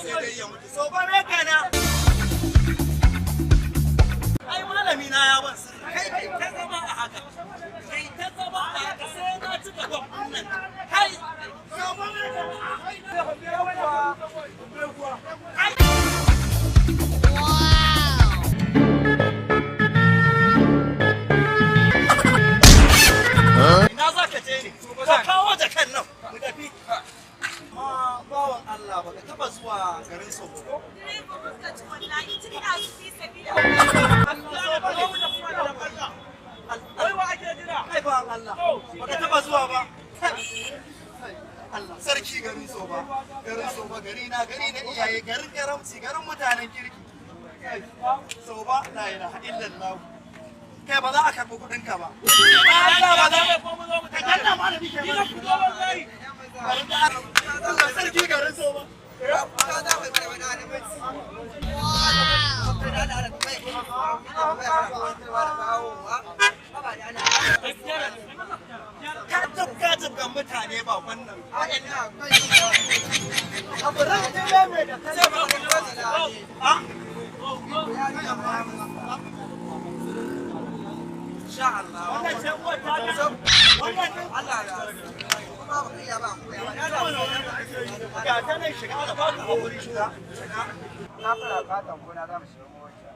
sai dai ya mutu. So ba me kana? Ai malami na ya ban sirri. Kai kai ta zama a haka. Kai ta zama a haka sai na cika gwamnan nan. Kai. So ba me kana? Ai. Ina za ka je ne? Ka kawo jakan nan mu tafi. Ma bawan Allah, baka taba zuwa garin Sobo ko? Ai bawan Allah, baka taba zuwa ba. Allah sarki, garin Soba, garin Soba, gari na, gari na iyaye, garin karamci, garin mutanen kirki. Soba, la ilaha illallah. Kai, ba za a karɓi kuɗin ka ba. Allah ba za ka danna malami kai mana. Garin da Allah sarki, garin Soba. Ka tafka tafkan mutane ba wannan. Abu ran mai da ah. Wannan ce uwar ta wannan ga ta nan, shiga da baka haƙuri, shiga. Na fara katon gona, za mu shiga mota.